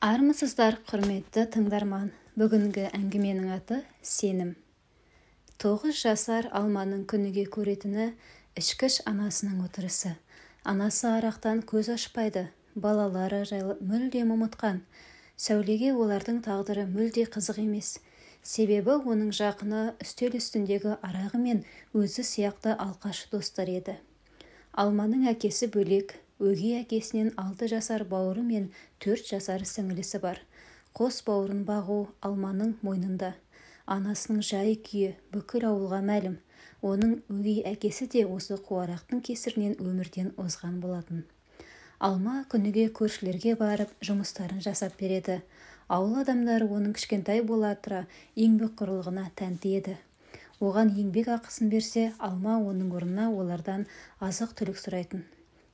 Армысыздар, құрметті тыңдарман! Бүгінгі әңгіменің аты «Сенім». 9 жасар Алманың күніге көретіні ішкіш анасының отырысы. Анасы арақтан көз ашпайды, балалары жайлы мүлдем ұмытқан. Сәулеге олардың тағдыры мүлде қызық емес. Себебі оның жақыны үстел үстіндегі арағы мен өзі сияқты алқаш достар еді. Алманың әкесі бөлек, өгей әкесінен 6 жасар бауыры мен 4 жасар сіңілісі бар. Қос бауырын бағу Алманың мойнында. Анасының жай-күйі бүкіл ауылға мәлім. Оның өгей әкесі де осы қуарақтың кесірінен өмірден озған болатын. Алма күніге көршілерге барып жұмыстарын жасап береді. Ауыл адамдары оның кішкентай бола тұра еңбекқорлығына тәнті еді. Оған еңбек ақысын берсе, Алма оның орнына олардан азық-түлік сұрайтын.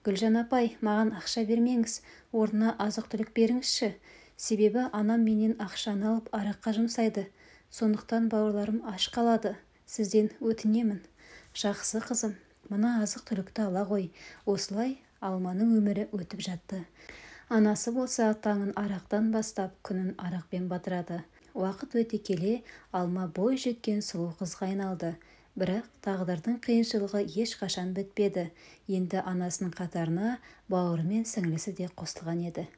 «Гүлжан апай, маған ақша бермеңіз, орнына азық-түлік беріңізші. Себебі анам менен ақшаны алып араққа жұмсайды. Сондықтан бауырларым аш қалады. Сізден өтінемін». «Жақсы, қызым, мына азық-түлікті ала ғой». Осылай Алманың өмірі өтіп жатты. Анасы болса таңын арақтан бастап, күнін арақпен батырады. Уақыт өте келе Алма бой жеткен сұлу қызға айналды. Бірақ тағдырдың қиыншылығы ешқашан бітпеді. Енді анасының қатарына бауыры мен сіңлісі де қосылған еді.